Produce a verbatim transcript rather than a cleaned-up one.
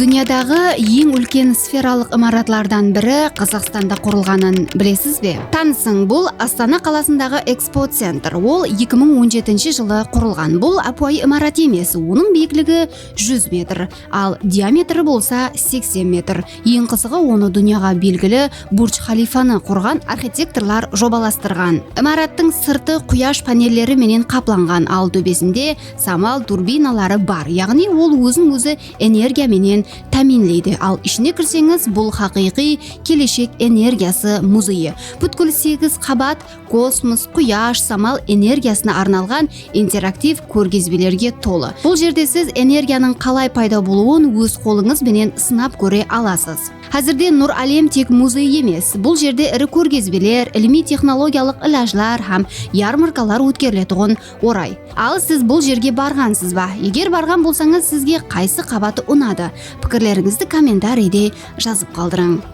Dúnyadaǵı eń úlken sferalıq imaratlardan biri Qazaqstanda qurılǵanın bilesiz be? Tanısıń, bul Astana qalasındaǵı Expo Center. Ol eki mıń on jetinshi jılı qurılǵan. Bul ápiwayı imarat emes, onıń biyikligi júz metr, al diametri bolsa seksen metr. Eń qızıǵı, onı dúnyaǵa belgili Burj Xalifanı qurǵan arxitektorlar jobalastırǵan. Imarattıń sırtı quyash panelleri menen qaplanǵan, al dóbesinde samal turbinaları bar, yaǵnıy ol ózin-ózi energiya menen támiyinleydi. Al ishine kirseńiz, bul haqıyqıy keleshek energiyası muzeyı. Pútkil segiz qabat kosmos, quyash, samal energiyasına arnalǵan interaktiv kórgizbelerge tolı. Bul jerde siz energiyanıń qalay payda bolıwın óz qolıńız benen sınap kóre alasız. Házirde Nur Álem tek muzey emes, bul jerde iri kórgizbeler, ilimiy-texnologiyalıq ilajlar hám yarmarkalar ótkeriletuǵın oray. Al siz bul jerge barǵansız ba? Eger barǵan bolsańız, sizge qaysı qabatı unadı? Pikirlerińizdi kommentariyde jazıp qaldırıń.